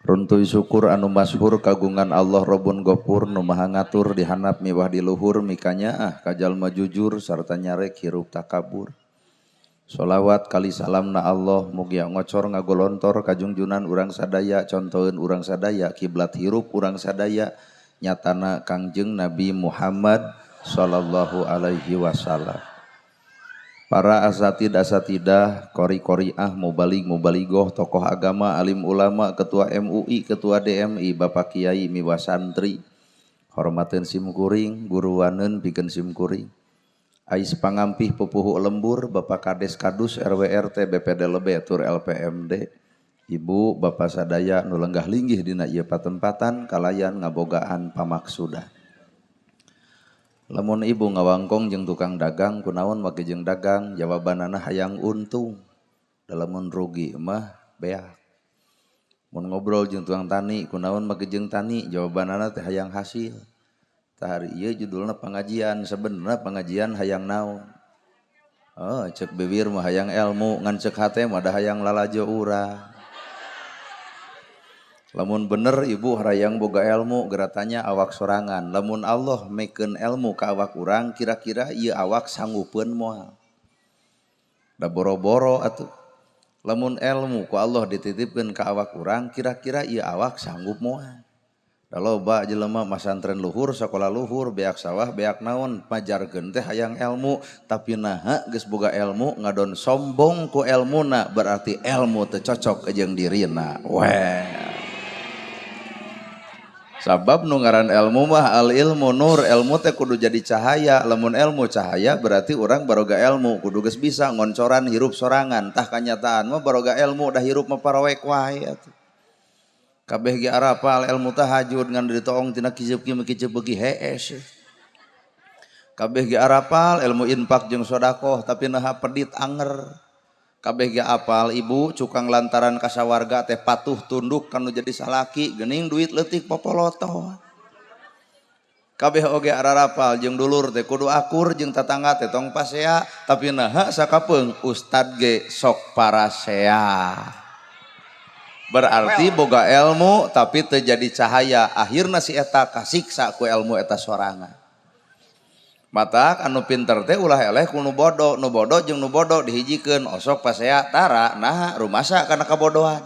Runtuy syukur anu masyhur kagungan Allah Robun Gofur nu maha ngatur di handap miwah di luhur mikanyaah ka jalma jujur sarta nyarek hirup takabur. Sholawat kali salamna Allah mugia ngocor ngagolontor kajungjunan urang sadaya contoheun urang sadaya kiblat hirup urang sadaya nyatana Kangjeng Nabi Muhammad sallallahu alaihi wasallam. Para asatid asatidah, qori-qoriah, mubalig mubaligoh, tokoh agama, alim ulama, ketua MUI, ketua DMI, bapak kiai, miwah santri, hormateun simkuring, guruaneun pikeun simkuring. Ais pangampih pupuhu lembur, bapak kades kadus, RW RT, BPD lebe, tur LPMD, ibu bapak sadaya nu lenggah linggih dina ieu patempatan kalayan ngabogaan pamaksudan. Lamun ibu ngawangkong jeung tukang dagang kunaon make jeung dagang jawabanana hayang untung. Da lamun rugi mah beak. Mun ngobrol jeung tukang tani kunaon make jeung tani jawabanana teh hayang hasil. Tah hari ieu judulna pengajian, sebenarnya pengajian hayang naon? Oh, cek bibir mah hayang ilmu, ngan cek hate mah da hayang lalajo urang. Lamun bener ibu harayang boga ilmu geratanya awak sorangan. Lamun Allah mekeun ilmu ka awak urang kira-kira ieu awak sanggupeun moal. Da boro-boro atuh. Lamun ilmu ku Allah dititipkeun ka awak urang kira-kira ieu awak sanggup moal. Da loba jelema masantren luhur, sakola luhur, beak sawah, beak naon, majarkeun teh hayang ilmu, tapi naha geus boga ilmu ngadon sombong ku elmuna berarti ilmu teu cocok jeung dirina. Weh. Sabab nu ngaran ilmu mah al ilmu nur, ilmu teh kudu jadi cahaya, lamun ilmu cahaya berarti urang baroga ilmu kudu geus bisa ngoncoran hirup sorangan, tah kanyataan mah baroga ilmu dah hirup mah parawek wae atuh. Kabeh ge arapal ilmu tahajud ngan ditoong tina kiceup kieu kiceup beuki hees. Kabeh ge arapal ilmu infak jeung sodakoh tapi naha pedit anger. Kabeh ge apal ibu cukang lantaran kasawarga teh patuh tunduk kanu jadi salaki geuning duit leutik popoloto. Kabeh oge ararapal jeung dulur teh kudu akur jeung tatangga teh tong pasea tapi naha sakapeung ustad ge sok parasea. Berarti boga ilmu tapi teu jadi cahaya akhirna si eta kasiksa ku ilmu eta sorangan. Matak anu pinter teh ulah eleh ku nu bodo, nu bodo jeung nu bodo dihijikeun osok pasea tara naha rumasa kana kabodohan.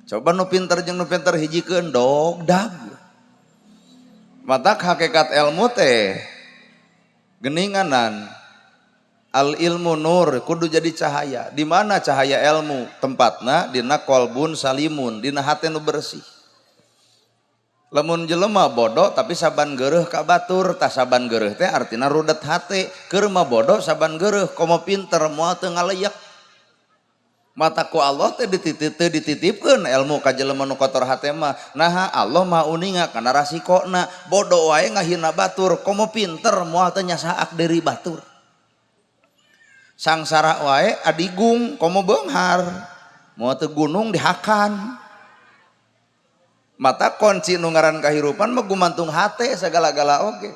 Coba nu pinter jeung nu pinter hijikeun dogdag. Matak hakikat ilmu teh geninganan al ilmu nur kudu jadi cahaya. Di mana cahaya ilmu? Tempatna dina kolbun salimun, dina hate nu bersih. Lamun jelema bodoh tapi saban geureuh ka batur, tah saban geureuh teh artina rudet hate. Keur mah bodoh saban geureuh komo pinter moal teu ngaleyak. Mata ku Allah teh dititip dititipkeun ilmu ka jelema nu kotor hate mah. Naha Allah maha uninga kana rasikona. Bodoh wae ngahina batur, komo pinter moal teu nyasaak deuri batur. Sangsara wae adigung komo beunghar, moal teu gunung dihakan. Mata kunci nu ngaran kahirupan mah gumantung hate sagala-gala oge.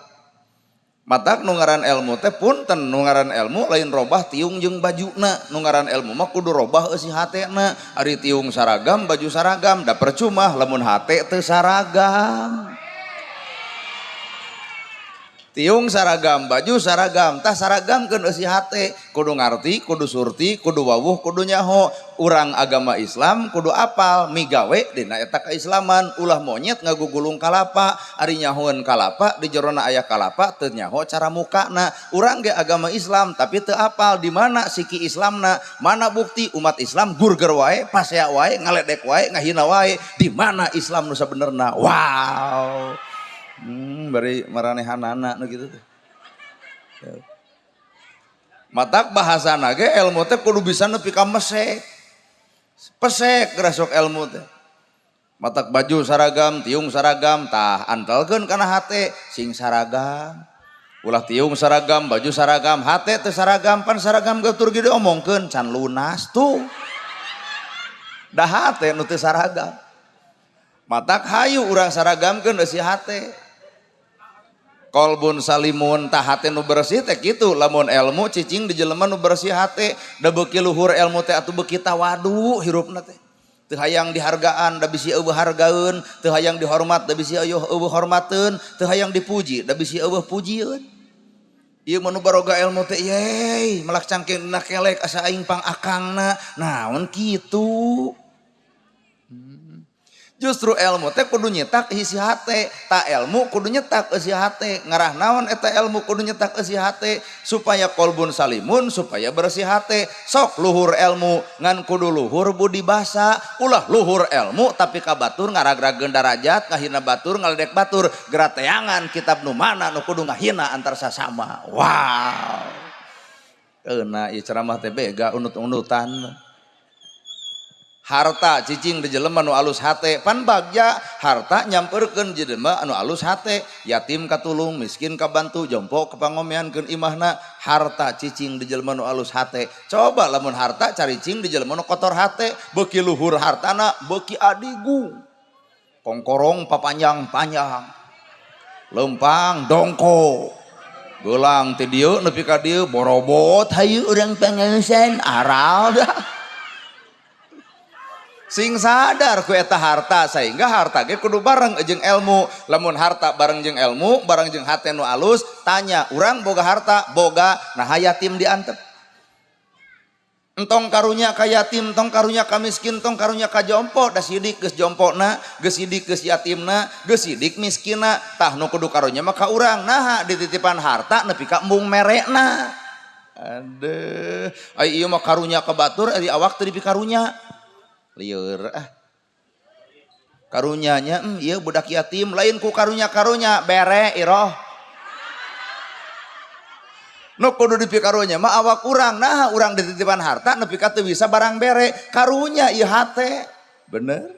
Matak nu ngaran ilmu teh punten nu ngaran ilmu lain robah tiung jeung bajuna, nu ngaran ilmu mah kudu robah eusi hatena. Ari tiung saragam baju saragam da percuma lamun hate teu saragam. Tiung saragam baju saragam tah saragamkeun eusi hate, kudu ngarti, kudu surti, kudu wawuh, kudu nyaho. Urang agama Islam kudu apal migawe dina eta keislaman, ulah monyet ngagugulung kalapa, ari nyahoeun kalapa di jerona aya kalapa teu nyaho cara mukana. Urang ge agama Islam tapi teu apal di mana siki Islamna, mana bukti umat Islam gurger wae, pasea wae, ngaledek wae, ngahina wae, di mana Islam nu sabenerna? Wow. Bari maranehanana nu kitu teh. Matak bahasana ge ilmu teh kudu bisa nepi ka mesek. Pesek gerasok ilmu teh. Matak baju saragam, tiung saragam, tah antelkeun kana hate sing saragam. Ulah tiung saragam, baju saragam, hate teu saragam, pan saragam ge tur ge diomongkeun can lunas tuh. Da hate nu teu saragam. Matak hayu urang saragamkeun eusi hate. Kolbun salimun tah hate nu bersih teh kitu, lamun ilmu cicing di jelema nu bersih hate, da beuki luhur ilmu teh atuh beuki tawadu hirupna teh. Teu hayang dihargaan da bisi eueuh hargaeun, teu hayang dihormat da bisi eueuh hormateun, teu hayang dipuji da bisi eueuh pujieun. Ieu mah nu baroga ilmu teh yeay, melak cangking dina kelek asa aing pang akangna. Naon kitu? Justru ilmu teh kudu nyetak isi hate, tak ilmu kudu nyetak isi hate. Ngarah naon eta ilmu kudu nyetak isi hate supaya kolbun salimun, supaya bersih hate. Sok luhur ilmu ngan kudu luhur budi basa, ulah luhur ilmu tapi ka batur ngaragrageun darajat, ngahina batur, ngaledek batur, gerateangan kitab nu mana nu kudu ngahina antar sasama. Wow. Keuna ieu ceramah teh bega unut-unutan. Harta cicing di jelema nu alus hate, pan bagja harta nyamperkeun jelema anu alus hate, yatim katulung, miskin kabantu, jompo kapangomeankeun imahna, harta cicing di jelema nu alus hate. Coba lamun harta caricing di jelema nu kotor hate, beuki luhur hartana beuki adigung. Kongkorong papanjang-panjang. Lempang dongko. Geulang ti dieu nepi ka dieu borobot hayu urang pangaosan aral dah. Sing sadar ku eta harta sehingga harta ge kudu bareng jeung ilmu. Lamun harta bareng jeung ilmu, bareng jeung hate nu alus, tanya urang boga harta, boga, nah yatim diantep. Entong karunya ka yatim, entong karunya ka miskin, entong karunya ka jompo, da sidik geus jompona, geus sidik geus yatimna, geus sidik miskinna, tah nu kudu karunya mah ka urang. Naha dititipan harta nepi ka embung merekna. Aduh, ai ieu mah karunya ka batur, ari awak teu dipikarunya. Lieur ah. Karunyanya ieu budak yatim lain ku karunya-karunya bere iroh. Nu kudu dipikarunya mah awak urang. Nah urang dititipan harta nepi ka teu bisa barang bere, karunya ieu hate. Bener?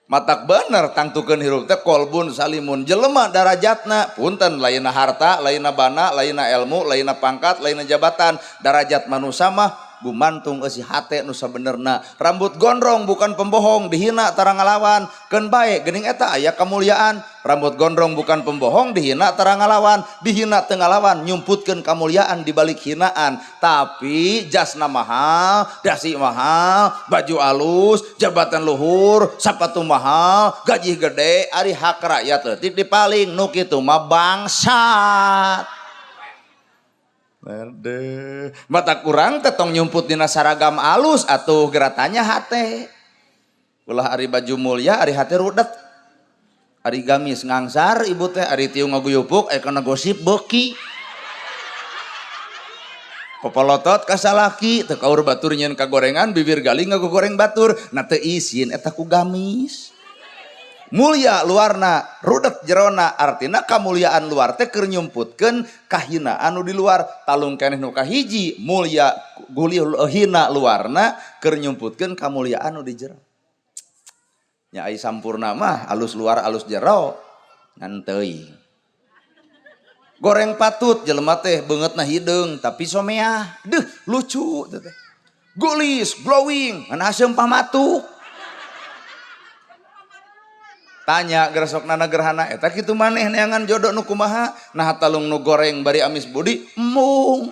Matak bener tangtukeun hirup teh kolbun salimun jelema darajatna punten lainna harta, lainna bana, lainna ilmu, lainna pangkat, lainna jabatan. Darajat manusia mah gumantung eusi hate nu sabenerna. Rambut gondrong bukan pembohong, dihina tara ngalawan, keun bae geuning eta aya kamuliaan. Rambut gondrong bukan pembohong, dihina tara ngalawan, dihina teu ngalawan, nyumputkeun kamuliaan di balik hinaan. Tapi jasna mahal, dasi mahal, baju alus, jabatan luhur, sapatu mahal, gaji gede, ari hak rakyat leutik dipaling, nu kitu mah bangsat. Aduh, mata kurang teh tong nyumput dina saragam alus atuh geratanya hate. Ulah ari baju mulia ari hate rudet. Ari gamis ngangsar ibu teh ari tiung ngaguyupuk aya kana gosip beuki. Popolotot ka salaki teu kaur batur nyeun kagorengan bibir galing ngagogoreng batur na teu isin eta ku gamis. Mulia luarna rudet jerona, artina kamuliaan luar teh keur nyumputkeun kahina anu di luar. Talung keneh nu kahiji mulia gulih hina luarna keur nyumputkeun kamuliaan anu di jero. Nya ai sampurna mah alus luar alus jero ngan teuing. Goreng patut jelema teh beungeutna hideung tapi someah. Deuh lucu teh. Gulis glowing ngan haseum pamatuk. Tanya geresok nana gerhana eta kitu maneh neangan jodoh nu kumaha, nah talung nu goreng bari amis budi embung.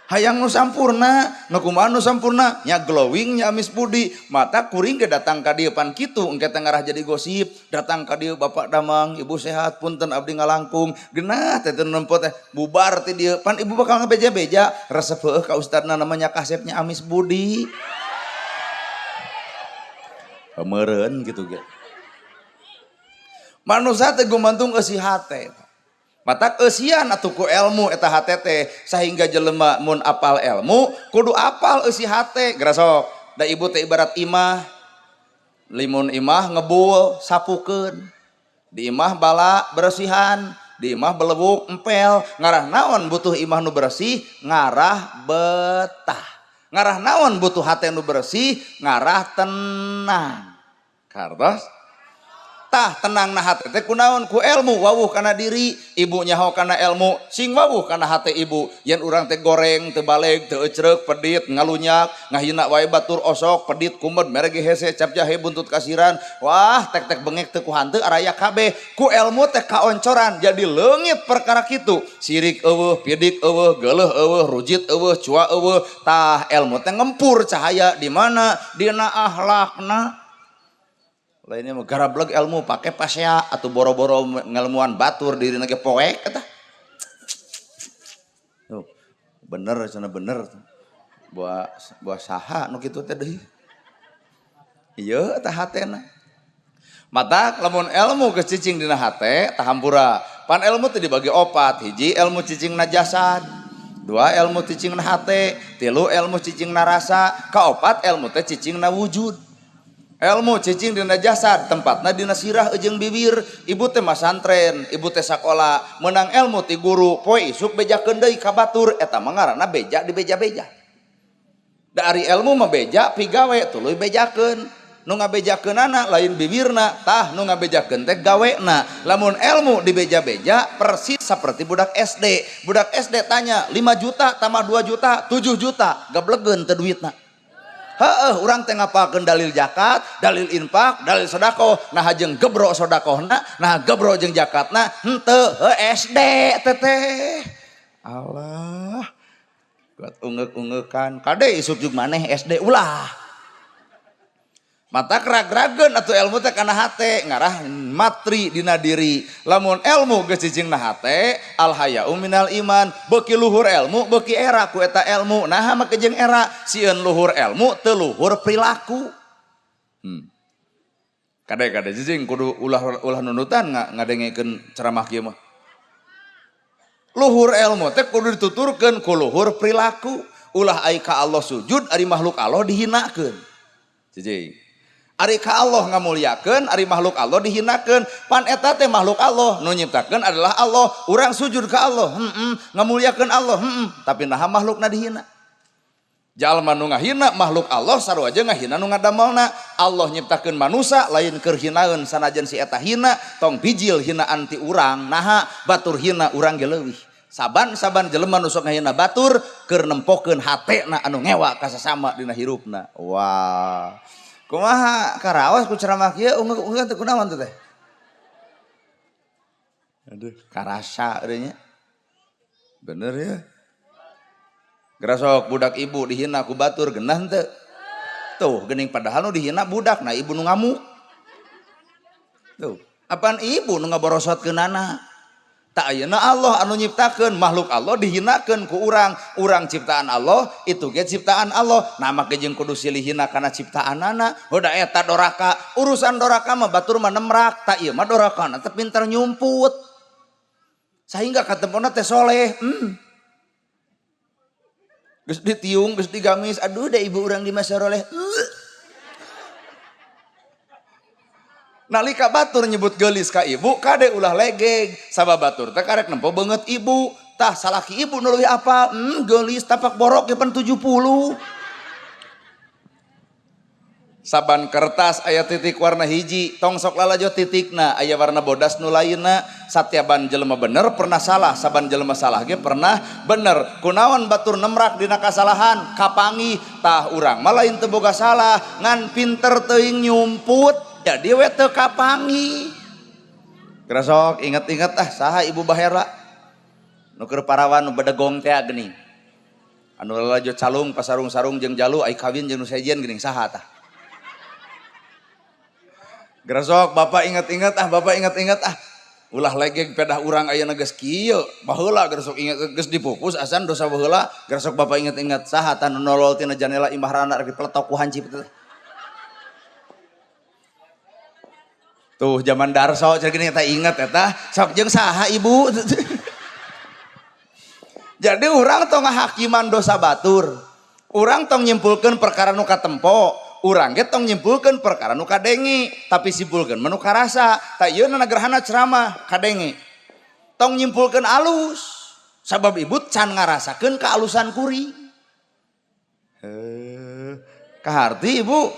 Hayang nu sampurna, nu kumaha nu sampurna, nya glowing nya amis budi, mata kuring ge datang ka dieu pan kitu engke teh ngarah jadi gosip, datang ka dieu bapak damang, ibu sehat, punten abdi ngalangkung, geunah teh teu nempo teh bubar ti dieu, pan ibu bakal ngabeja-beja, resep heueuh ka ustadna namanya kasepnya amis budi. Pemeureun kitu ge. Manusia teh gumantung eusi hate. Matak eusian atuh ku ilmu eta hate teh sehingga jelema mun apal ilmu kudu apal eusi hate. Gerasok da ibu teh ibarat imah, limun imah ngebul sapukeun, di imah bala bersihan, di imah belewuk empel. Ngarah naon butuh imah nu bersih? Ngarah betah. Ngarah naon butuh hate nu bersih? Ngarah tenang. Kartos Tah tenang na hate teh kunaon? Ku ilmu wawuh kana diri. Ibu nyaho kana ilmu sing wawuh kana hate ibu. Yen urang teh goreng teu baleg teu ecreuk pedit ngalunyak ngahina wae batur osok pedit kumed mere ge hese cap jahe buntut kasiran. Wah tek-tek bengek teu ku hanteu araya kabeh. Ku ilmu teh kaoncoran jadi leungit perkara kitu. Sirik eueuh, pidik eueuh, geuleuh eueuh, rujit eueuh, cua eueuh. Tah ilmu teh ngempur cahaya di mana? Dina akhlakna. Lainnya mah garableg ilmu pake pasea atau boro-boro ngelmuan batur dirina ge poek eta. Tuh, bener cenah bener. Buah buah saha nu kitu teh deui. Ieu tah hatena. Mata lamun ilmu geus cicing dina hate tah hampura. Pan ilmu teh dibagi opat, hiji ilmu cicing na jasad, dua ilmu cicing na hate, tilu ilmu cicing na rasa, kaopat ilmu teh cicing na wujud. Ilmu cicing dina jasad, tempatna dina sirah jeung bibir. Ibu teh masantren, ibu teh sakola, menang ilmu ti guru, poe isuk bejakeun deui ka batur, eta mah ngaranna beja di beja-beja. Da ari ilmu mah beja pigawe tuluy bejakeun. Nu ngabejakeunana lain bibirna, tah nu ngabejakeun teh gawena. Lamun ilmu dibeja-beja persis seperti budak SD. Budak SD tanya 5 juta tambah 2 juta, 7 juta, gablegeun teu duitna. Heeh, urang teh ngapalkeun dalil zakat, dalil infak, dalil sedekah, nah jeung gebro sedekahna, nah gebro jeung zakatna, henteu SD teteh. Allah. Kuat ungeuk-ungeukan, kade isuk jeung maneh SD ulah. Mata kerag-rageun atuh ilmu teh kana hate, ngarah matri dina diri. Lamun ilmu geus cicing na hate, al haya'u minal iman, beuki luhur ilmu, beuki era ku eta ilmu. Naha make jeung era, sieun luhur ilmu teu luhur perilaku. Kade-kade cicing kudu ulah ulah nundutan ngadengekeun ceramah kieu mah. Luhur ilmu teh kudu dituturkeun ku luhur perilaku. Ulah ai ka Allah sujud, ari makhluk Allah dihinakeun. Cicing. Ari ka Allah ngamuliakeun, ari makhluk Allah dihinakeun. Pan eta teh makhluk Allah, nu nyiptakeun adalah Allah. Urang sujud ka Allah, ngamuliakeun Allah, tapi naha makhlukna dihina. Jalma nu ngahina makhluk Allah sarua jeung ngahina nu ngadamelna. Allah nyiptakeun manusa lain keur hinaeun sanajan si eta hina, tong bijil hinaan ti urang, naha batur hina urang ge leuwih. Saban-saban jelema nu sok ngahina batur keur nempokeun hatena anu ngewa ka sasama dina hirupna. Wah. Kumaha karaos ku ceramah kieu ungeuk-ungeuk teh kunaon teh? Aduh, karasa euy nya. Bener ya. Gerasok budak ibu dihina ku batur genah henteu? Tuh, geuning padahal nu dihina budak, nah ibu nu ngamuk. Tuh, apaan ibu nu ngaborosotkeunana? Tak ayeuna Allah anu nyiptakeun makhluk Allah dihinakeun ku urang, urang ciptaan Allah, itu ge ciptaan Allah. Nah make jeung kudu silih hina kana ciptaanana. Udah eta doraka, urusan doraka mah batur mah nemrak, tak ieu mah dorakana teh pinter nyumput. Sehingga katempona teh soleh. Geus ditiung, geus digamis, aduh da ibu urang di mah soroleh. Nalika batur nyebut geulis ka ibu, kade ulah legeg. Sabab batur teh karek nempo beungeut ibu. Tah salaki ibu nu leuwih apal, geulis tapak borok ge pan 70. Saban kertas aya titik warna hiji, tong sok lalajo titikna, aya warna bodas nu lainna. Satiaban jelema bener pernah salah, saban jelema salah ge pernah bener. Kunaon batur nemrak dina kasalahan, kapanggih. Tah urang mah lain teu boga salah, ngan pinter teuing nyumput. Jadi we teu kapanggih. Gerasok inget-inget ah saha ibu Bahera. Nu keur parawan nu bedegong teh geuning. Anu lalajo calung pasarung-sarung jeung jalu ai kawin jeung nu sejen geuning saha tah. Gerasok bapak inget-inget ah, bapak inget-inget ah. Ulah legeg pedah urang ayeuna geus kieu. Baheula gerasok inget geus dipupus asan dosa baheula. Gerasok bapak inget-inget saha tah nu nolol tina janela imah rana rek dipeletok ku hancip teh. Tuh zaman Darso cenah gini eta inget eta sok jeung saha ibu. Jadi urang tong ngahakiman dosa batur. Urang tong nyimpulkeun perkara nu katempo. Urang ge tong nyimpulkeun perkara nu kadenge, tapi simpulkeun mah nu karasa. Tah ieu na gerhana ceramah kadenge. Tong nyimpulkeun alus. Sabab ibu can ngarasakeun kealusan kuring. Kaharti ibu.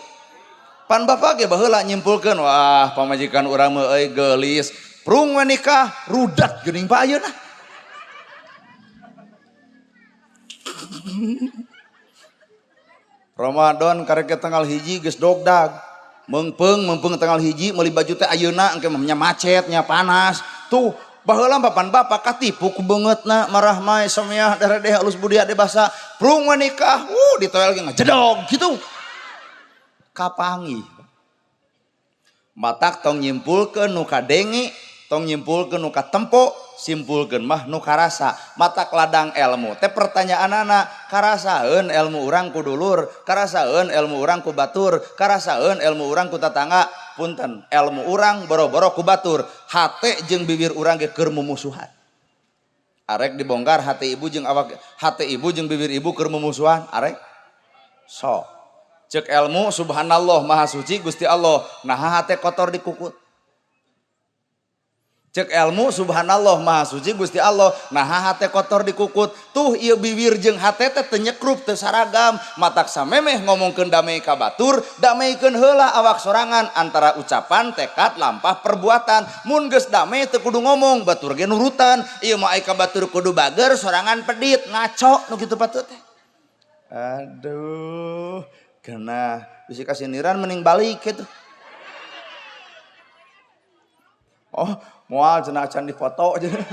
Pan bapak ge baheula nyimpulkeun, wah pamajikan urang mah euy geulis, prung we nikah, rudat geuning Pak ayeuna. Ramadan karek ke tanggal 1 geus dogdag. Meungpeung meungpeung tanggal 1 meuli baju teh ayeuna engke mah nya macet nya panas. Tuh baheula papan bapak katipu ku beungeutna marah mae someah daredeh alus budi ade basa. Prung we nikah, ditoel ge ngajedog kitu. Kapanggih. Matak tong nyimpulkeun nu kadenge, tong nyimpulkeun nu katempo, simpulkeun mah nu karasa. Matak ladang ilmu teh pertanyaanana, karasaeun ilmu urang ku dulur, karasaeun ilmu urang ku batur, karasaeun ilmu urang ku tatangga, punten ilmu urang boro-boro ku batur, hate jeung bibir urang ge keur mumusuhan. Arek dibongkar hate ibu jeung awak, hate ibu jeung bibir ibu keur mumusuhan, arek sok. Cek ilmu subhanallah maha suci Gusti Allah, naha hate kotor dikukut. Cek ilmu subhanallah maha suci Gusti Allah, naha hate kotor dikukut. Tuh ieu bibir jeung hate teh teu nyekrup teu saragam, matak samemeh ngomongkeun damai ka batur, dameikeun heula awak sorangan antara ucapan, tekad, lampah, perbuatan. Mun geus damai teu kudu ngomong, batur ge nurutan. Ieu mah ai ka batur kudu bager, sorangan pedit, ngaco nu kitu patut teh. Aduh, kena bisi kasiniran mending balik gitu. Oh, moal cenah acan dipoto cenah.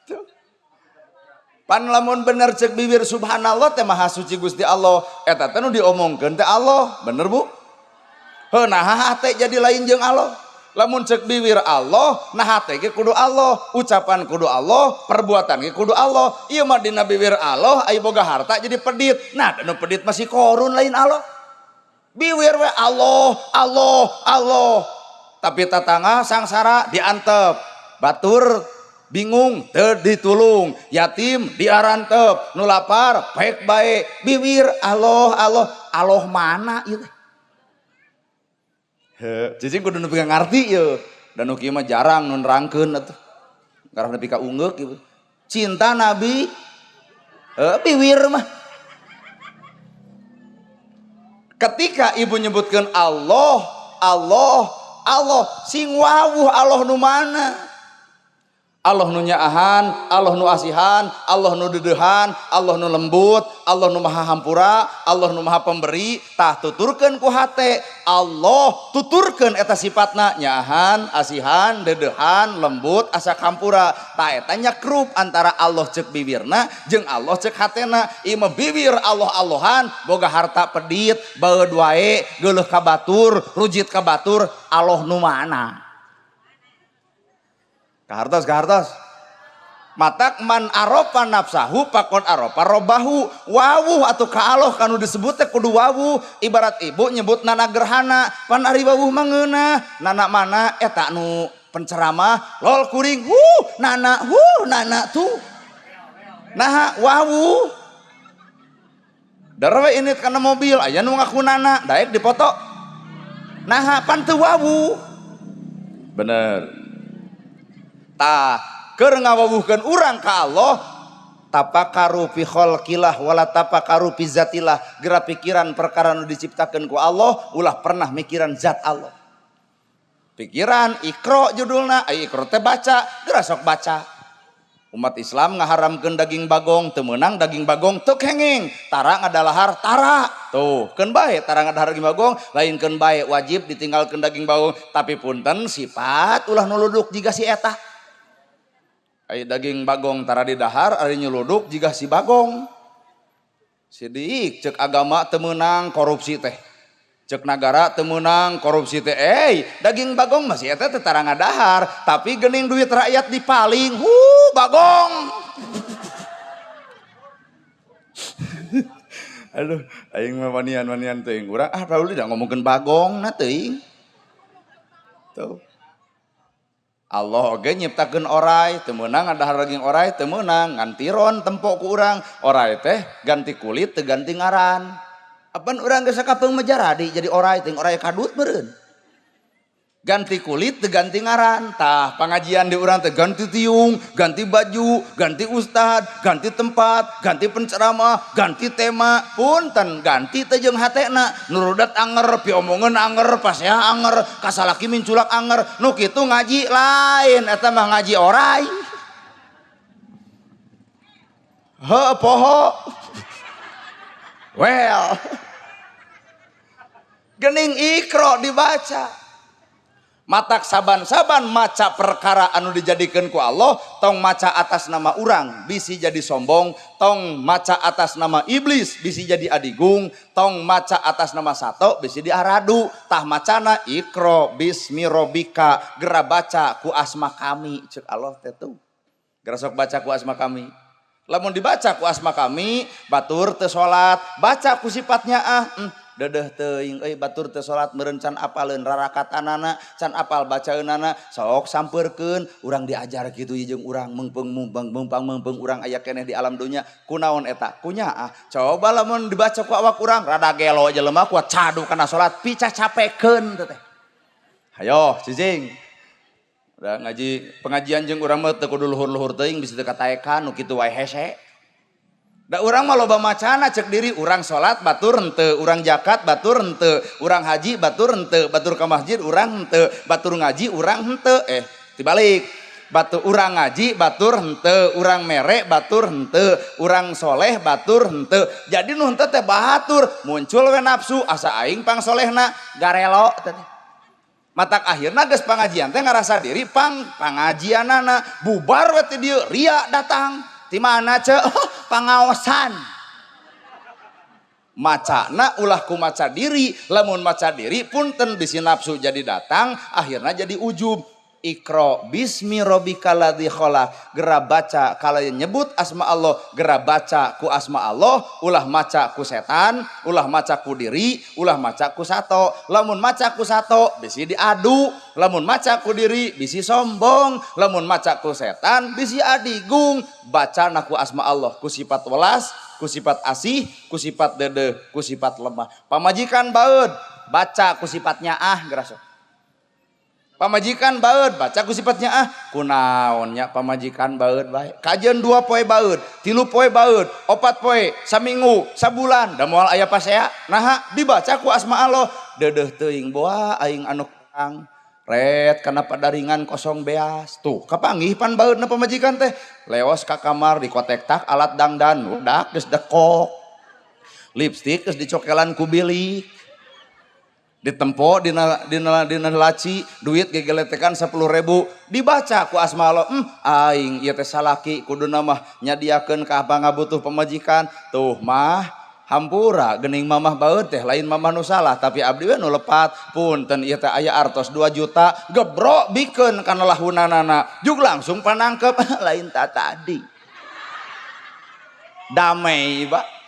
Tuh. Pan lamun bener cek bibir subhanallah teh maha suci Gusti Allah, eta teh nu diomongkeun teh Allah, bener Bu? Heuh, naha hate jadi lain jeung Allah. Lamun cek bibir Allah, nah hate ge kudu Allah, ucapan kudu Allah, perbuatan ge kudu Allah. Ieu mah dina bibir Allah, aya boga harta jadi pedit. Nah, nu pedit masih korun lain Allah. Bibir we Allah, Allah, Allah. Tapi tatangga sangsara diantep, batur bingung teu ditulung, yatim diarantep, nu lapar pek bae, bibir Allah, Allah, Allah mana ieu teh? Cicing kudu nepi ka ngarti ye. Dan nu kieu mah jarang nu nerangkeun atuh. Ngarah nepi ka ungeuk gitu. Cinta Nabi biwir mah. Ketika ibu nyebutkeun Allah, Allah, Allah, sing wawuh Allah nu mana? Allah nu nyaahan, Allah nu asihan, Allah nu deudeuhan, Allah nu lembut, Allah nu maha hampura, Allah nu maha pemberi, tah tuturkeun ku hate. Allah tuturkeun eta sifatna nyaahan, asihan, deudeuhan, lembut, asa hampura. Tah eta nyakrup antara Allah ceuk bibirna jeung Allah ceuk hatena. Ieu mah bibir Allah-Allahan, boga harta pedit, baeud wae, geuleuh ka batur, rujit ka batur, Allah nu mana? Kahartos, kahartos. Matak man arofa nafsahu pakon arofa robahu. Wawuh atau ka Allah kanu disebut teh kudu wawuh. Ibarat ibu nyebut nana gerhana, pan ari wawuh mah ngeunah. Nana mana eta nu penceramah lol kuring, nana, nana tuh. Nah, wawuh. Darah we ini kana mobil aya nu ngaku nana, daek dipoto. Nah, pan teu wawuh. Bener. Tah, keur ngawawuhkeun urang ka Allah, tapakaru fi khalqillah wala tapakaru fi zatillah. Geura pikiran perkara nu diciptakeun ku Allah, ulah pernah mikiran zat Allah. Pikiran Iqra judulna, ai Iqra teh baca, geura sok baca. Umat Islam ngaharamkeun daging bagong, teu meunang daging bagong teu kenging, tara ngadalahar tara. Tuh, keun bae tara ngadahar daging bagong, lain keun bae wajib ditinggalkeun daging bagong, tapi punten sifat ulah nuluduk jiga si eta. Ai daging bagong tara didahar, ari nyuluduk jiga si bagong. Sidik cek agama teu meunang korupsi teh. Cek nagara teu meunang korupsi teh. Daging bagong masih eta teh tara ngadahar, tapi geuning duit rakyat dipaling. Bagong. Aduh, aing mah wanian-wanian teuing urang ah Raul da ngomongkeun bagong na teuing. Tuh. Allah oge nyiptakeun orai, teu meunang ngadahar daging orai, teu meunang ngantiron tempo ku urang. Orai teh ganti kulit teu ganti ngaran. Apan urang geus sakapeung mah jaradi jadi orai teh orai kadut meureun. Ganti kulit teu ganti ngaran. Tah pangajian di urang teh ganti tiung, ganti baju, ganti ustad, ganti tempat, ganti penceramah, ganti tema. Punten ganti teh jeung hatena. Nu rudet anger, piomongeun anger, pasea anger, kasalaki minculak anger. Nu kitu ngaji lain, eta mah ngaji orai. Heuh poho. Well. Gening Iqra dibaca. Matak saban-saban maca perkara anu dijadikeun ku Allah, tong maca atas nama urang bisi jadi sombong, tong maca atas nama iblis bisi jadi adigung, tong maca atas nama sato bisi diaradu. Tah macana Iqra bismi rabbika, gera baca ku asma kami, cek Allah teh tuh. Gera sok baca ku asma kami. Lamun dibaca ku asma kami, batur teu salat, baca ku sifatnya ah, dedeh teuing euy batur teu salat meureun can apaleun rarakatanana, can apal bacaeunana, sok sampeurkeun urang diajar kitu ieu jeung urang meungpeung mumpang mumpang meungpeung urang aya keneh di alam dunya kunaon eta kunyaah. Coba lamun dibaca ku awak urang rada gelo jelema kuat cadu kana salat picacapekeun teh. Hayo cicing. Udah ngaji pengajian jeung urang mah teu kudu luhur-luhur teuing bisi teu kataekan nu kitu wae hese. Da urang mah loba macana cek diri, urang salat batur henteu, urang zakat batur henteu, urang haji batur henteu, batur ka masjid urang henteu, batur ngaji urang henteu, tibalik. Batur urang ngaji batur henteu, urang mere batur henteu, urang soleh batur henteu. Jadi nu henteu teh batur, muncul we nafsu asa aing pang solehna garelo teh. Matak akhirna geus pangajian teh ngarasa diri pang pangajianana bubar we teh dieu ria datang. Di mana ce? Oh, pangaosan. Macana ulah ku maca diri, lamun maca diri punten bisi nafsu jadi datang, akhirnya jadi ujub. Iqra bismi rabbikal ladzi khalaq. Gera baca kalau nyebut asma Allah, gera baca ku asma Allah, ulah maca ku setan, ulah maca ku diri, ulah maca ku sato. Lamun maca ku sato bisi diadu, lamun maca ku diri bisi sombong, lamun maca ku setan bisi adigung. Baca ku asma Allah, ku sifat welas, ku sifat asih, ku sifat dedeh, ku sifat lemah. Pamajikan baeud, baca ku sifatnya ah geura sok. Pamajikan baeud, baca ku sifatnya ah, kunaon nya pamajikan baeud bae. Kajeun 2 poe baeud, 3 poe baeud, 4 poe, saminggu, sabulan, da moal aya pasea. Naha dibaca ku asma Allah, deudeuh teuing boa aing anu kurang. Ret kana padaringan kosong beas. Tuh, kapanggih pan baeudna pamajikan teh. Leos ka kamar dikotek tak alat dangdan, udak geus dekok. Lipstik geus dicokelan ku bilik. Ditempo dina laci duit gegeletekan 10.000 dibaca ku asma Allah, aing ieu teh salaki kuduna mah nyadiakeun ka pangabutuh pamajikan tuh mah hampura geuning mamah baeud teh lain mamah nu salah tapi abdi we nu lepat punten ieu teh aya artos 2 juta gebrok bikeun kana lahunanana jug langsung panangkep lain ta tadi damai ba.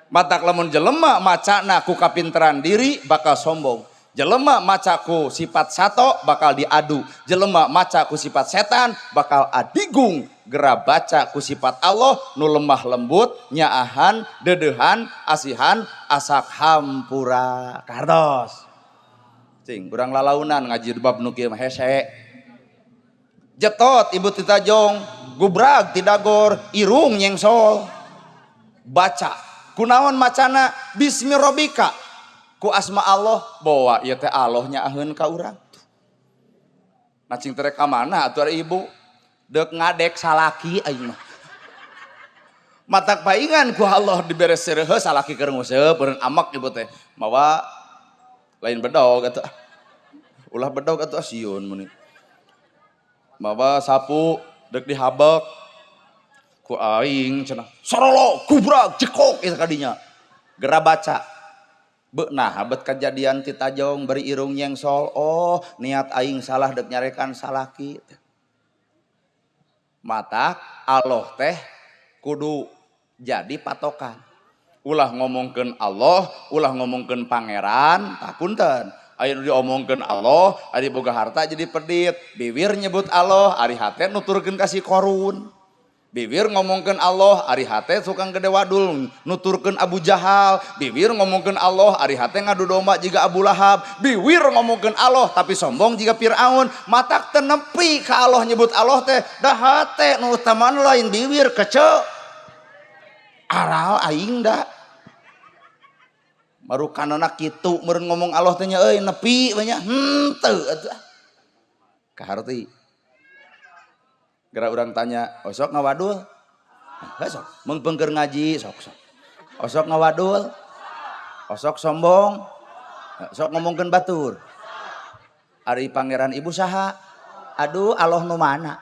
Matak lamun jelema macana ku kapinteran diri bakal sombong. Jelema maca ku sifat sato bakal diadu. Jelema maca ku sifat setan bakal adigung. Gera baca ku sifat Allah nu lemah lembut, nyaahan, dedehan, asihan, asak hampura. Kartos. Cing, urang lalaunan ngaji bab nu kieu mah hese. Jetot ibu titajong, gubrag tidagor, irung nyengsol. Baca kunaon macana bismi rabbika ku asma Allah bawa ieu teh Allah nyaaheun ka urang. Nah cing terek ka mana atuh ari ibu deuk ngadek salaki aing mah. Matak paingan ku Allah dibere seureuh salaki keur nguseup beureun amak ibu teh mawa lain bedog atuh. Ulah bedog atuh sieun meuni. Mawa sapu deuk dihabek ku aing cenah sorolo gubrag cekok ieu kadinya gera baca beunah bet kejadian ti tajong bari irung nyengsol oh niat aing salah deuk nyarekan salaki matak Allah teh kudu jadi patokan ulah ngomongkeun Allah ulah ngomongkeun pangeran tah punten aya nu diomongkeun Allah ari boga harta jadi pedit bibir nyebut Allah ari hate nuturkeun ka si Korun. Bibir ngomongkeun Allah, ari hate tukang gede wadul nuturkeun Abu Jahal. Bibir ngomongkeun Allah, ari hate ngadu domba jiga Abu Lahab. Bibir ngomongkeun Allah tapi sombong jiga Fir'aun. Matak teu nepi ka Allah nyebut Allah teh, da hate nu utamaan lain bibir kece. Aral aing da. Marukanana kitu meureun ngomong Allah teh nya euy nepi we nya. Henteu atuh. Kaharti. Geura urang tanya, osok ngawadul? Heh, sok, meungpeung ngaji, sok sok. Osok ngawadul? Osok sombong? Sok ngomongkeun batur? Ari pangeran ibu saha? Aduh, Allah nu mana?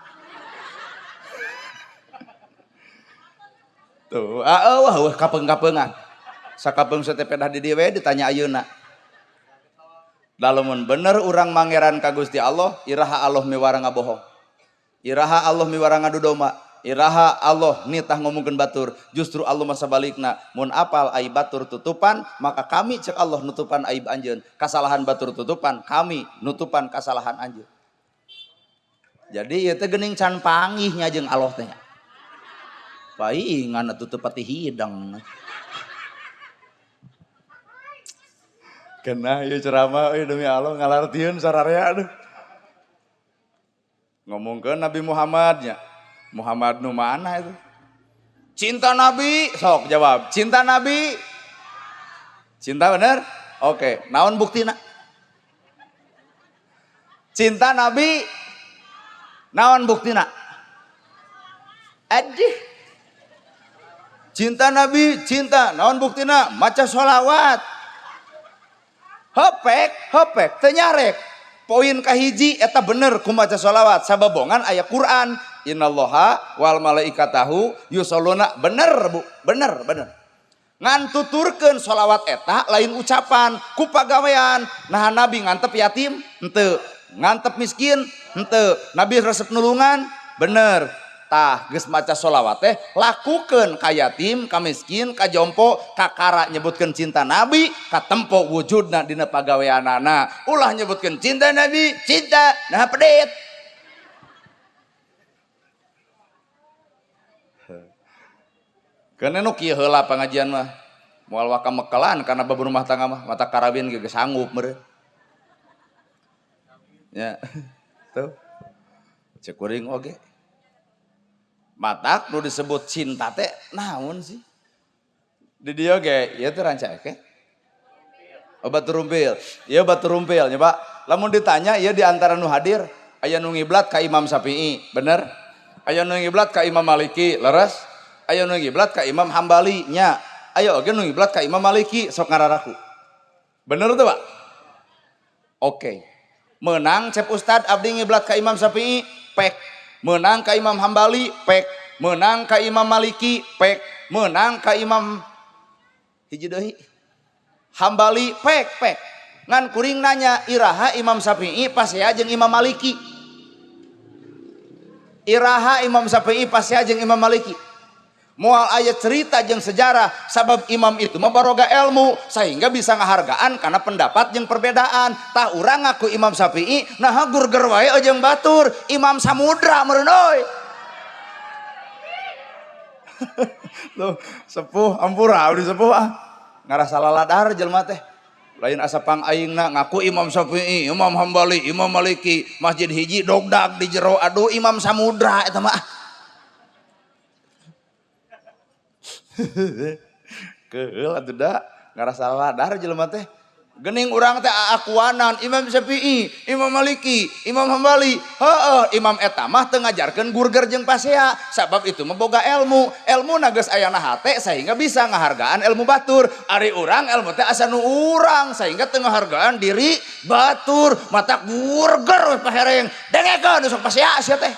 Tuh, wah wah kapeung-kapeungan. Sakapeung satepedah di dieu we ditanya ayeuna. Lamun bener urang mangeran ka Gusti Allah, iraha Allah miwara ngabohong. Iraha Allah miwara ngadu domba, iraha Allah nitah ngomongkeun batur, justru Allah masa balikna mun apal aib batur tutupan, maka kami cek Allah nutupan aib anjeun, kasalahan batur tutupan, kami nutupan kasalahan anjeun. Jadi ieu teh geuning can panggih nya jeung Allah teh nya. Paingan atuh teu pati hidang. Kena ieu ceramah euy demi Allah ngalartieun sararea aduh. Ngomongkeun Nabi Muhammadnya. Muhammad nu mana itu? Cinta Nabi, sok jawab. Cinta Nabi. Cinta bener? Oke, naon buktina? Cinta Nabi. Naon buktina? Adih. Cinta Nabi, cinta. Naon buktina? Maca sholawat. Hepek, hepek, teu nyarek. Poin kahiji eta bener ku maca sholawat sababongan aya Quran innallaha wal malaikatahu yusholluna, bener Bu, bener bener. Ngan tuturkeun sholawat eta lain ucapan ku pagawean. Nah Nabi ngantep yatim henteu, ngantep miskin henteu, Nabi resep nulungan bener. Tah geus maca sholawat teh lakukeun ka yatim, ka miskin, ka jompo, ka kara nyebutkeun cinta Nabi, katempo wujudna dina pagaweanana. Ulah nyebutkeun cinta Nabi, cinta nah pedit. Keun nu kieu heula pangajian mah. Moal waka mekelan kana bab rumah tangga mah, mata karawin ge geus sanggup meureun. Ya. Tuh. Cek kuring oge. Matak nu disebut cinta teh naon sih? Di dieu ge ieu teh rancaeke. Oh, batu rumpil. Ieu batu rumpil nya Pak. Lamun ditanya ieu di antara nu hadir aya nu ngiblat ka Imam Syafi'i, bener? Aya nu ngiblat ka Imam Maliki, leres? Aya nu ngiblat ka Imam Hambali nya. Aya oge nu ngiblat ka Imam Maliki, sok ngararaku. Bener tuh Pak? Oke. Menang cep Ustad abdi ngiblat ka Imam Syafi'i, pek. Menang ka Imam Hambali, pek. Menang ka Imam Maliki, pek. Menang ka Imam hiji deui Hambali, pek pek. Ngan kuring nanya iraha Imam Syafi'i pasea jeung Imam Maliki. Iraha Imam Syafi'i pasea jeung Imam Maliki. Moal aya cerita jeung sejarah sabab imam itu mah baroga ilmu sehingga bisa ngahargaan karena pendapat jeung perbedaan. Tah urang ngaku Imam Syafi'i nah gurger wae jeung batur Imam Samudra meureun euy. Loh, sepuh ampura abdi sepuh ah. Ngarasa laladar jelema teh. Lain asa pang aingna ngaku Imam Syafi'i, Imam Hambali, Imam Maliki, masjid hiji dogdag di jero aduh Imam Samudra eta mah. Keul atuh da ngarasa ladar jelema teh. Geuning urang teh aakuanan Imam Syafi'i, Imam Maliki, Imam Hambali. Heueuh, imam eta mah teu ngajarkeun gurger jeung pasea sabab itu mah boga ilmu. Ilmuna geus aya na hate sehingga bisa ngahargaan ilmu batur. Ari urang ilmu teh asa nu urang sehingga teu ngahargaan diri batur. Mata gurger we pahereng. Dengekeun sok pasea sia teh.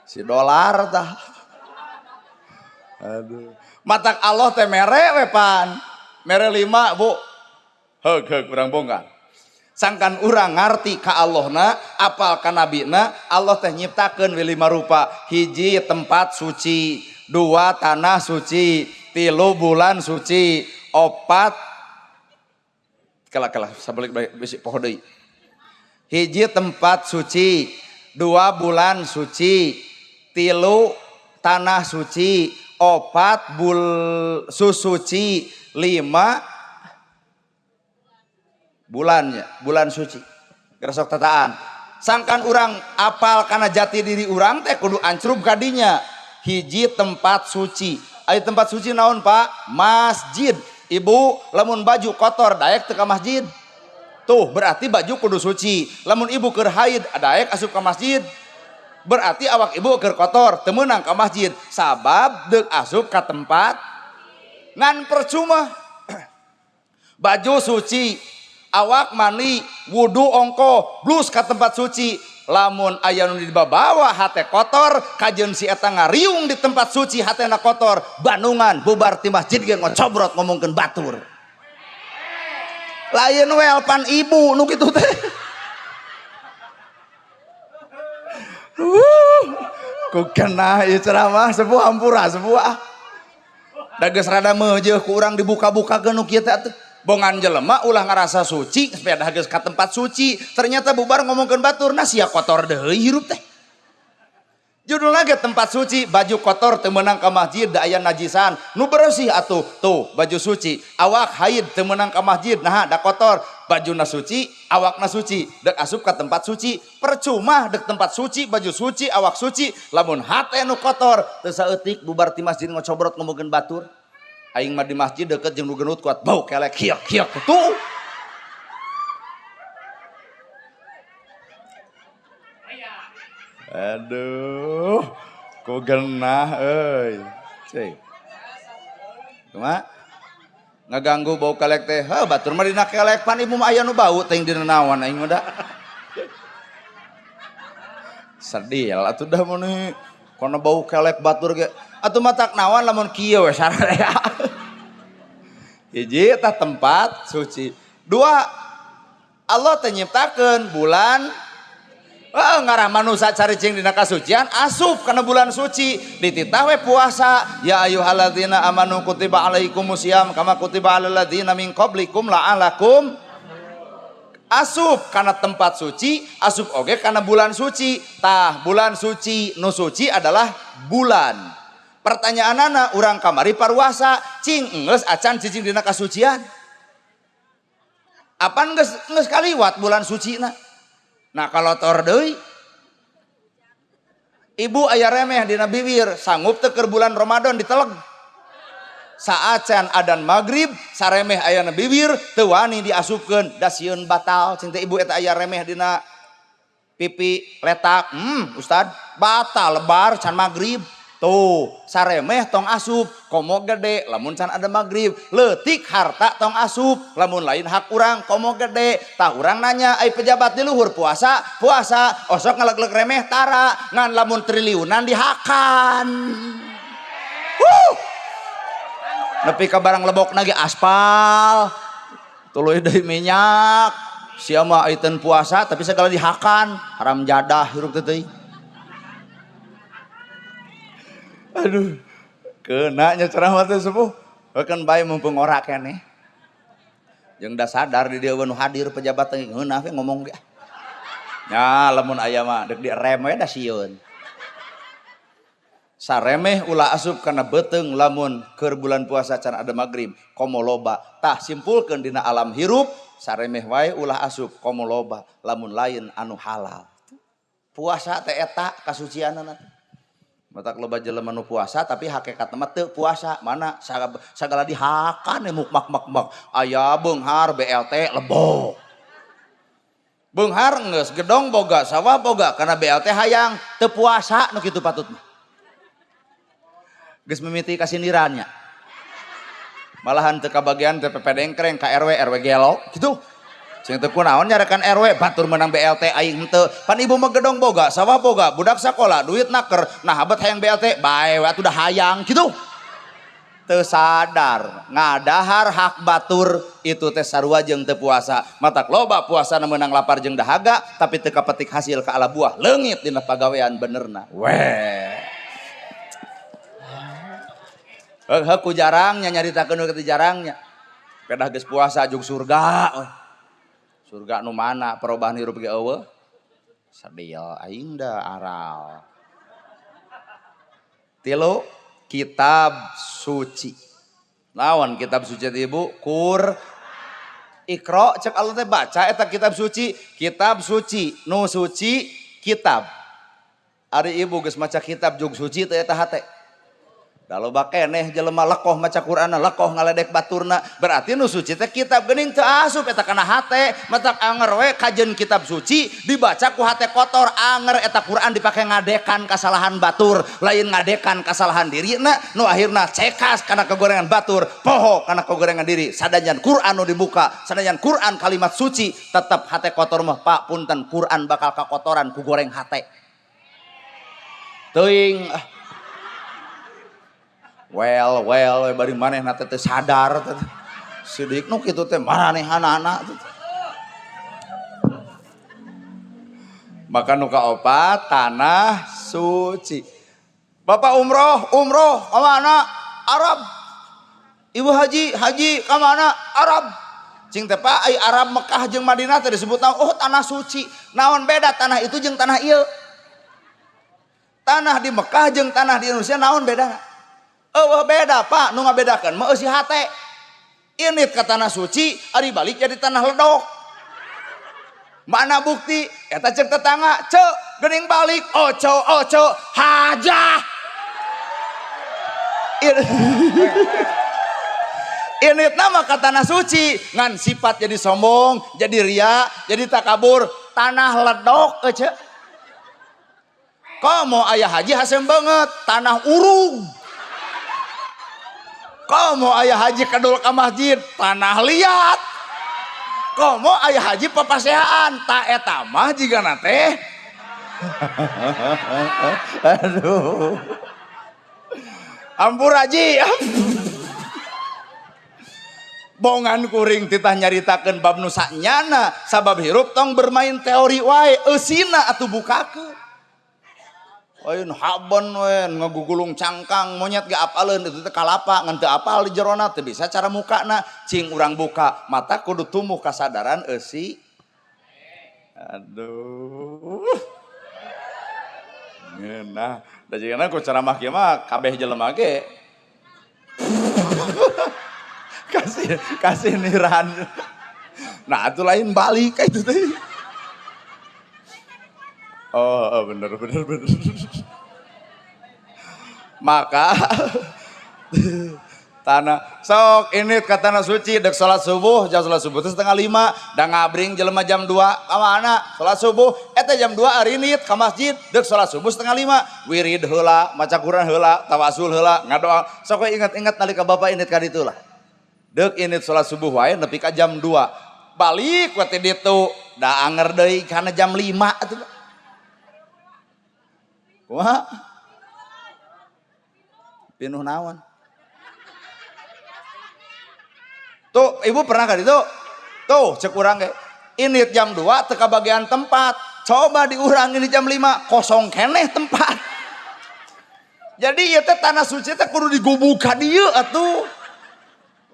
Si dolar tah. Aduh. Matak Allah teh mere we pan. Mere 5, Bu. Heug heug urang bongkar. Sangkan urang ngarti ka Allahna, apal ka nabina, Allah teh nyiptakeun we 5 rupa. Hiji tempat suci, 2 tanah suci, 3 bulan suci, 4 kala-kala sabalik balik bisi poho deui. Hiji tempat suci, 2 bulan suci, 3 tanah suci, 4 susuci, 5 bulannya, bulan suci. Geresok tataan. Sangkan urang apal kana jati diri urang teh kudu ancrub kadinya. Hiji tempat suci. Aya tempat suci naon, Pak? Masjid. Ibu lamun baju kotor daek teu ka masjid. Tuh berarti baju kudu suci. Lamun ibu keur haid daek asup ka masjid. Berarti awak ibu keur kotor teu meunang ka masjid sabab deuk asup ka tempat ngan percuma. Baju suci, awak mandi, wudu ongko, blus ka tempat suci. Lamun aya nu dibawa hate kotor, kajeun si eta ngariung di tempat suci hatena kotor, bandungan bubar ti masjid ge ngocobrot ngomongkeun batur. Lain welpan ibu nu kitu teh. Ku kena ieu ceramah sepuh hampura sepuh ah. Da geus rada meujeuh ku urang dibuka-bukakeun nu kieu teh atuh. Bongan jelema ulah ngarasa suci, sepeda geus ka tempat suci, ternyata bubar ngomongkeun batur, nah sia kotor deui hirup teh. Judulna ge tempat suci, baju kotor teu meunang ka masjid da aya najisan. Nu bersih atuh, tuh baju suci, awak haid teu meunang ka masjid, nah da kotor, bajuna suci, awakna suci, dek asup ka tempat suci, percuma dek tempat suci, baju suci, awak suci, lamun hate nu kotor, teu saeutik bubar ti masjid ngocobrot ngomongkeun batur. Aing mah di masjid deket jeung nu genut kuat bau kelek hiok hiok tuh. Aduh, ku genah euy. Ceuy. Kumaha? Ngaganggu bau kelek teh. Heuh, batur mah dina kelek pan ibu mah aya nu bau teuing dina naon aing mah da. Sedih atuh dah mun kono bau kelek batur ge. Atuh matak naon lamun kieu we sararea. Hiji tah tempat suci. 2 Allah teh nyiptakeun bulan ngarah manusia caricing dina kasucian asup kana bulan suci dititah we puasa ya ayyuhalladzina amanu kutiba alaikumusiyam kama kutiba alal ladzina min qablikum la'alakum asup kana tempat suci asup oge kana bulan suci tah bulan suci nu suci adalah bulan pertanyaanana urang kamari paruasa cing geus acan cicing dina kasucian apan geus kaliwat bulan sucina. Nah kalau tor deui ibu aya remeh dina bibir sanggup teu keur bulan Ramadan diteleg saacan adan magrib saremeh aya na bibir teu wani diasupkeun da sieun batal cing teh ibu eta aya remeh dina pipi letak ustad batal lebar can magrib tuh saremeh tong asup komo gede lamun can ada magrib leutik harta tong asup lamun lain hak urang komo gede tah urang nanya ai pejabat di luhur puasa puasa osok ngeleg-leg remeh tara ngan lamun triliunan dihakan. Huh. Nepi ka barang lebok nage aspal tuluy deui minyak sia mah aiteun puasa tapi segala dihakan haram jadah hirup teh teuing. Aduh, kena nya ceramah teh sepuh. Heukeun bae mumpung ora keneh. Jeung da sadar di dieu nu hadir pejabat teh ngeunah we ngomong ge. Nya lamun aya mah deuk direm we da sieun. Saremeh ulah asup kana beuteung lamun keur bulan puasa can ada magrib, komo loba. Tah simpulkeun dina alam hirup, saremeh wae ulah asup komo loba lamun lain anu halal. Puasa teh eta kasucianana. Matak loba jelema nu puasa tapi hakikatna mah teu puasa mana sagala dihakan muk mak mak mak aya beunghar BLT lebok beunghar geus gedong boga sawah boga kana BLT hayang teu puasa nu kitu patut mah geus mimiti kasindirannya malahan teu kabagian teh PP dengkreng ka RW RW gelo kitu. Sing teu kunaon nyarekan RW batur menang BLT aing henteu. Pan ibu mah gedong boga, sawah boga, budak sakola, duit naker, nah abet hayang BLT, bae we atuh dah hayang kitu. Teu sadar ngadahar hak batur itu teh sarua jeung teu puasa. Matak loba puasana meunang lapar jeung dahaga tapi teu kapetik hasil ka ala buah leungit dina pagawean benerna. Weh. Heuh ku jarangnya nyaritakeun nu kitu jarangnya. Pedah geus puasa jeung surga. Surga nu mana perubahan hirup ge eueuh. Sedil aing da aral. Tilu kitab suci. Naon kitab suci ibu? Kur Iqra cek Allah teh baca eta kitab suci, kitab suci, nu suci kitab. Ari ibu geus maca kitab jug suci teh eta hate. Da loba keneh jelema lekoh maca Qur'anna, lekoh ngaledek baturna, berarti nu suci teh kitab geuning teu asup eta kana hate, matak anger we kajeun kitab suci dibaca ku hate kotor, anger eta Qur'an dipake ngadekan kasalahan batur, lain ngadekan kasalahan dirina, nu akhirna cekas kana kegorengan batur, poho kana kegorengan diri. Sadajan Qur'an nu dibuka, sadajan Qur'an kalimat suci, tetep hate kotor mah Pak punten Qur'an bakal kakotoran ku goreng hate. Teuing well bari manehna teh sadar teh. Sidik nu kitu teh maranehanana teh. Maka nu kaopat tanah suci. Bapak umroh, umroh ka mana? Arab. Ibu haji, haji ka mana? Arab. Cing teh Pak ai Arab Mekah jeung Madinah teh disebut oh tanah suci. Naon beda tanah itu jeung tanah ieu? Tanah di Mekah jeung tanah di Indonesia naon bedana? Eueuh beda Pak, nu ngabedakeun mah eusi hate. Init ka tanah suci, ari balik jadi tanah ledok. Mana bukti? Eta cek tetangga, cek geuning balik, oco oco hajah. Init nama ka tanah suci, ngan sifat jadi sombong, jadi ria, jadi takabur, tanah ledok ece. Komo ayah haji hasem banget, tanah urung. Komo ayah haji kedul ka masjid, tanah liat. Komo ayah haji papaseaan, ta eta mah jigana teh. Aduh. Ampur haji. Bongan kuring titah nyaritakeun bab nu sanyana, sabab hirup tong bermain teori wae, eusina atuh bukakeun. Lain haben we ngagugulung cangkang monyet ge apaleun itu teh kalapa ngan teu apal di jerona teu bisa cara mukana cing urang buka mata kudu tumbuh kasadaran eusi. Aduh. Ngeunah da jigana ku ceramah kieu mah kabeh jelema ge. Kasih kasih niran. Nah atuh lain balik ka itu teh. Oh, bener. Maka tanah sok ini ke tanah suci dek sholat subuh, jam sholat subuh itu 4:30, da ngabring jelema jam 2 ka mana? Sholat subuh, eta jam 2 arinit ka masjid, dek sholat subuh 4:30, wirid heula, maca Quran heula, tawasul heula, ngadoa. Sok we inget-inget nalika bapak init ka ditu lah. Dek init sholat subuh wae nepi ka jam 2. Balik we ti ditu, da anger deui kana jam 5 atuh. Kumaha? Pinuh naon? Tuh, ibu pernah kan itu? Tuh, cek urang ge. Ini jam 2 teka bagian tempat. Coba diurang ini jam 5, kosong keneh tempat. Jadi ieu teh tanah suci teh kudu digubuk ka dieu atuh.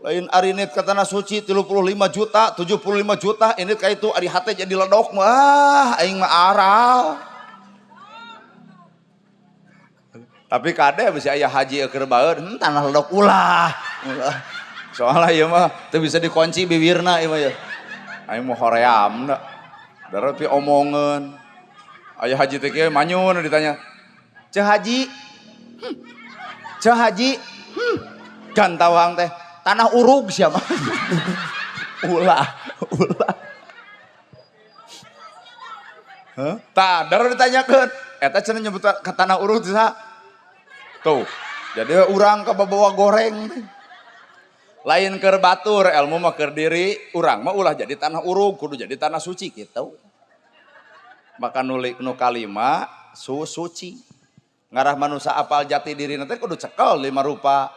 Lain arinit ke tanah suci 35 juta, 75 juta, ini ka itu ari hate jadi ledok mah, aing mah aral. Tapi kade bisa aya haji keur baeun, tanah ledok ulah. Soalnya ieu mah teu bisa dikunci bibirna ieu mah ya. Aing mah horeamna. Darah pi omongeun. Aya haji teh kieu manyun ditanya. Ceu haji. Ceu haji. Gantawang teh tanah urug siapa? Ulah, ulah. Hah? Tah, darah ditanyakeun. Eta cenah nyebut ka tanah urug teh saha? Tuh, jadi urang kebawa goreng. Lain keur batur, ilmu mah keur diri, urang mah ulah jadi tanah urug, kudu jadi tanah suci gitu. Maka nulik nu kalima suci. Ngarah manusia apal jati diri nanti kudu cekel 5 rupa.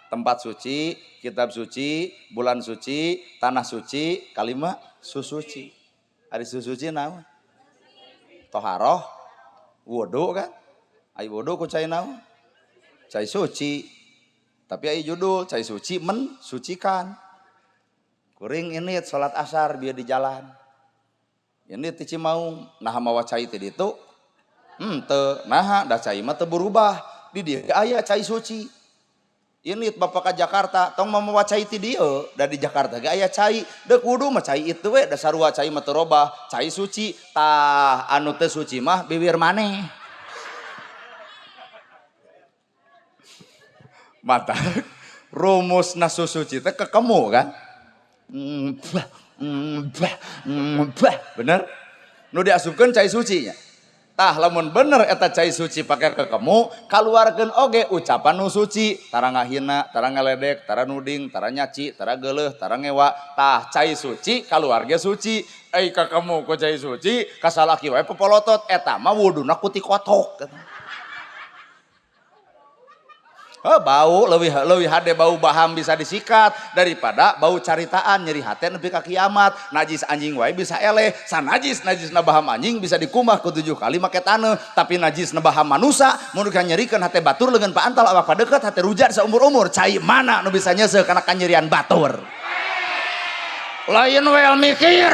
Tempat suci, kitab suci, bulan suci, tanah suci, kalima susuci. Ari susuci naon? Toharoh, wudu kan? Ai wudu ku cai naon? Cai suci. Tapi ai judul cai suci mensucikan. Kuring ini salat asar biar di jalan. Ini ti Cimaung, naha mawa cai ti ditu? Henteu, naha da cai mah teu berubah. Di dieu aya cai suci. Ini bapak ka Jakarta, tong mamawa cai ti dieu, da di Jakarta ge aya cai. Deuk wudu mah cai itu we, da sarua cai mah teu robah, cai suci. Tah anu teu suci mah bibir maneh. Mata rumusna susuci teh kekemu kan? Bener? Nu diasupkeun cai suci nya. Tah lamun bener eta cai suci pake kekemu, kaluarkeun oge ucapan nu suci, tara ngahina, tara ngaledek, tara nuding, tara nyaci, tara geuleuh, tara ngewa. Tah cai suci kaluar ge suci. Ai kekemu ku cai suci, kasalaki wae popolotot, eta mah wuduna ku ti kotok. Oh, bau leuwih hade bau baham bisa disikat daripada bau caritaan nyeri hate nepi ka kiamat. Najis anjing wae bisa eleh, sanajis najisna baham anjing bisa dikumah ku 7 kali make taneuh, tapi najisna baham manusa mun kanyerikeun hate batur leungeun paantal awak padeukeut hate rujat saumur-umur. Cai mana nu bisa nyeuseuh kana kanyerian batur? Lain wel mikir.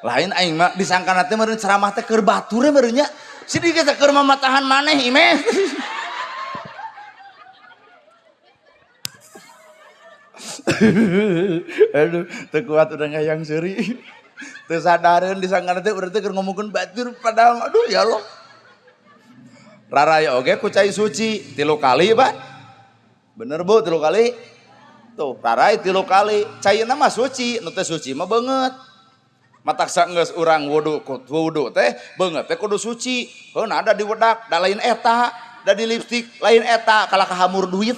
Lain aing mah disangkana teh meureun ceramah teh keur batur meureun nya. Sedikit keur mamatahan maneh imeh. Aduh, teu kuat urang hayang seuri. Teu sadareun disangkana teh urang teh keur ngomongkeun batur padahal aduh ya Allah. Raraya oge ku cai suci 3 kali, Pak. Bener Bu, 3 kali. Tuh, rarai 3 kali. Caina mah suci, nu teu suci mah beungeut. Matak saenggeus urang wudu wudu teh beungeut teh kudu suci. Heuh ada diwedak, da lain eta, da di lipstik lain eta, kalah kahamur duit.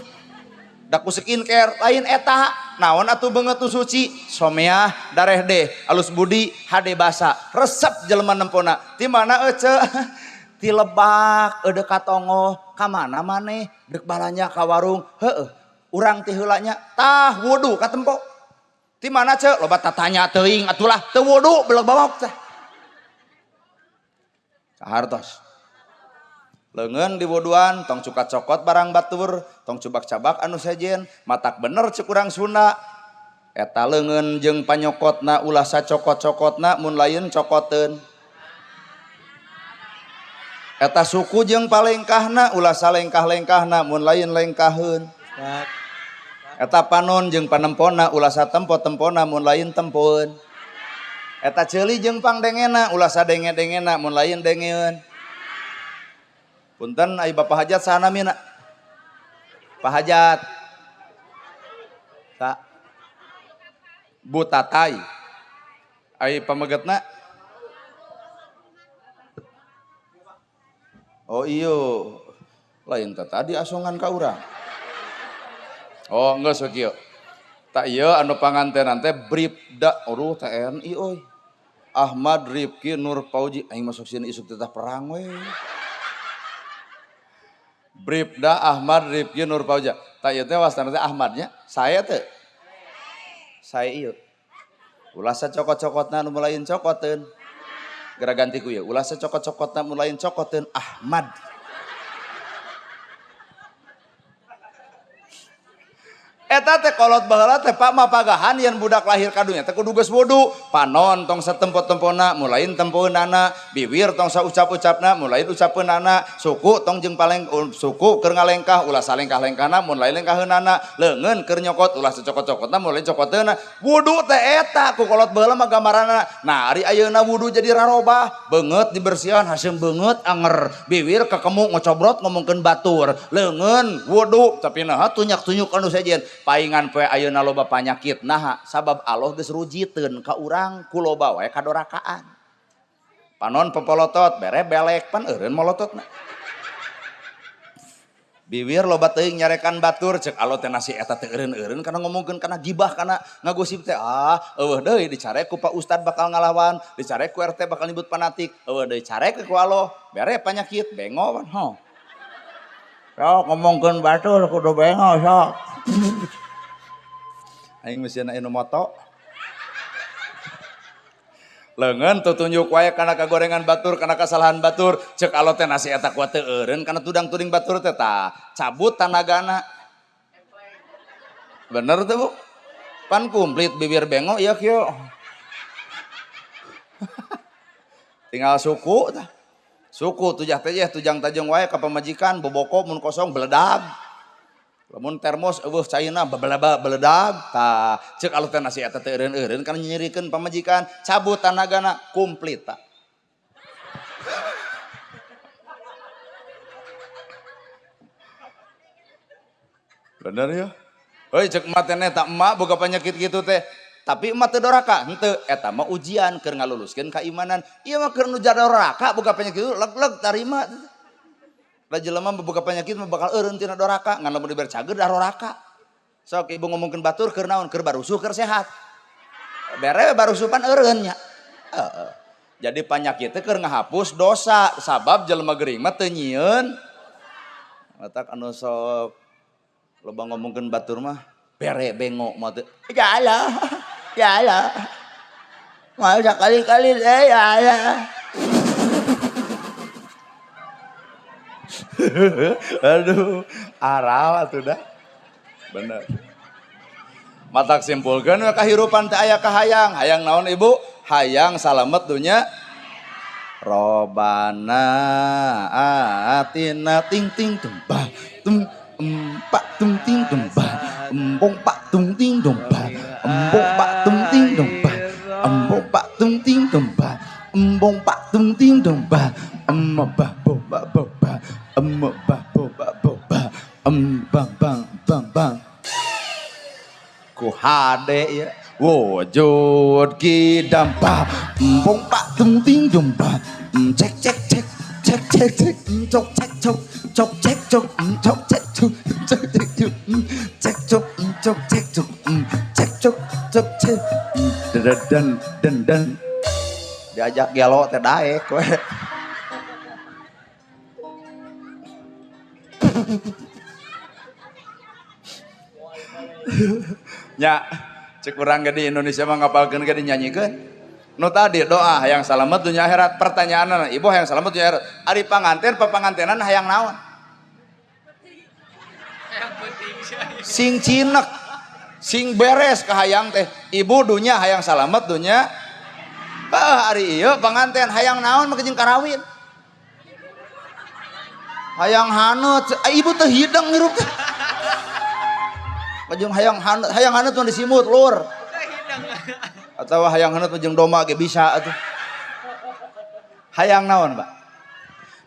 Da ku skincare lain eta. Naon atuh beungeut nu suci? Someah, dareh deh, alus budi, hade basa. Resep jelema nempona. Ti mana ece? Ti lebak eudeuh ka tongoh, ka mana maneh? Deuk balanja ka warung. Heueuh, urang ti heula nya tah wudu ka tempo. Ti mana ce? Loba tatanya teuing atulah teu wudu beleg bawok teh. Sahartos. Leungeun diwuduan tong cuka cokot barang batur, tong cubak-cabak anu sejen, matak bener ceuk urang Sunda. Eta leungeun jeung panyokotna ulah sacokot-cokotna mun lain cokoteun. Eta suku jeung palengkahna ulah salengkah-lengkahna mun lain lengkaheun. Eta panon jeung panempona ulah satempo-tempona mun lain tempoeun. Eta ceuli jeung pangdengena ulah sadenge-dengena mun lain dengeun. Punten ai Bapak Hajat saha namina? Pak Hajat. Sa Bu Tatai. Ai pamegetna? Oh iyo, lain teh tadi asongan ka urang. Oh enggeus we kieu. Tak ieu anu pangantenan teh Bribda, aduh TNI euy. Ahmad Rifki Nur Fauzi, aing masuk sini isuk teh perang we. Bribda Ahmad Rifki Nur Fauzi. Tak ieu teh wastana teh Ahmadnya, saya teh. Saya ieu. Ulah sacokot-cokotna nu lain cokoteun. Geura ganti ku ieu, ulah sacokot-cokotna nu lain cokoteun Ahmad. Eta teh kolot baheula teh Pak mah pagahan yen budak lahir ka dunya teh kudu geus wudu. Panon tong satempo-tempona mulain tempoeunana, bibir tong saucap-ucapna mulain ucapeunana, suku tong jeung paleng suku keur ngalengkah ulah salengkah-lengkahna mun lain lengkaheunana, leungeun keur nyokot ulah sacokot-cokotna mulain cokoteuna. Wudu teh eta ku kolot baheula mah gambaranna. Nah ari ayeuna wudu jadi rarobah, beungeut dibersihan haseum beungeut anger, bibir kekemu ngocobrot ngomongkeun batur, leungeun wudu tapi naha tunyak-tunyuk anu sejen. Paingan poe ayeuna loba panyakit naha sabab Allah geus rujiteun ka urang ku loba wae kadorakaan. Panon pepolotot bere belek pan eureun molototna. Bibir loba teuing nyarekan batur ceuk Allah teh nasi eta teh eureun-eureun kana ngomongkeun kana gibah kana ngagosip teh ah eueuh deui dicarek ku Pak Ustad bakal ngalawan, dicarek ku RT bakal nyebut fanatik, eueuh deui carek ku Allah bere panyakit bengo pan ho. Sok ngomongkeun batur kudu bengo sok. Aing meuseun anu moto. Leungeun tutunjuk wae kana kagorengan batur, kana kasalahan batur, ceuk Allah teh nasi eta kuat teu eureun kana tudang-tuding batur teh tah cabut tanagana. Bener teh Bu? Pan komplit bibir bengo ieu kieu. Tinggal suku tah. Suku tujah teh tujang tajung wae ka pamajikan boboko mun kosong beledag. Lamun termos eueuh caina bebeleba beledag tah ceuk alus teh nasi eta teh eureun-eureun kana nyirikeun pamajikan cabut tanagana komplit tah. Bener ya? Heuy ceuk emak teh eta emak boga penyakit kitu teh. Tapi emak teu doraka henteu eta mah ujian keur ngaluluskeun keimanan. Ieu mah keur nu doraka boga penyakit kitu leg-leg tarima. Da jelema mah boga penyakit mah bakal eureun tina doraka ngan lamun dibere cager da doraka. Sok ibu ngomongkeun batur keur naon? Keur barusuh keur sehat. Bere barusuh pan eureun nya. Heeh. Jadi penyakit teh keur ngahapus dosa sabab jelema gering mah teu nyieun. Matak anu sok loba ngomongkeun batur mah bere bengok mah teu. Ya Allah. Ya Allah. Masa kali-kali saya ya Allah. Aduh, aral atuh dah. Bener. Matak simpulkeun we kahirupan teh aya kahayang. Hayang naon ibu? Hayang salamet dunya. Robana atina ting ting tum ba tum empat tum ting tum ba embong pak tum ting dong ba embong pak tum ting dong ba embong pak tum ting dong ba embong pak tum ting dong ba em ba bo ba bo ba em ba bo ba bo ba em bang bang bang bang ku hade ya wujud kidam ba embong pak tum ting dong ba cek cek cek cek cek cek cok cek cok cok cek cok cok cek cok cok cek cok cek cok cok cek cok cek cok cok cek dan dan dan diajak gelo teh daek we. Nya cek urang ge di Indonesia mah ngapalkeun ge dinyanyikeun. Nu tadi doa hayang salamet dunya akhirat, pertanyaanna ibu hayang salamet dunya akhirat. Ari panganten papangantenan hayang naon? Sing cinek, sing beres kahayang teh. Ibu dunya hayang salamet dunya. Heuh ari ieu panganten hayang naon make jeung karawin. Hayang haneut, ibu teh hideng hirup teh. Jeung hayang haneut, hayang haneut mah disimut lur. Atau hayang haneut jeung domba ge bisa atuh. Hayang naon, Pak?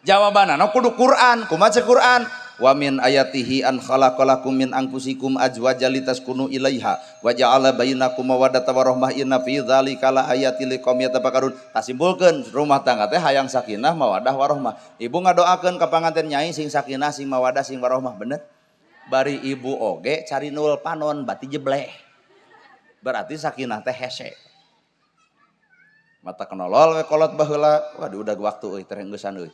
Jawabanana kudu Quran, kumaha cek Quran? Wa min ayatihi an khalaqalakum min anfusikum azwajan litaskunu ilaiha wa ja'ala bainakum mawaddatan wa rahmah inna fi dzalika laayatil liqaumin yatafakkarun. Tasimpulkeun rumah tangga teh hayang sakinah mawaddah warahmah. Ibu ngadoakeun ka panganten nyai sing sakinah sing mawaddah sing warahmah, bener? Bari ibu oge cari nul panon bati jebleh. Berarti sakinah teh hese. Mata kenolol we kolot baheula, waduh udah waktu euy terenggesan euy.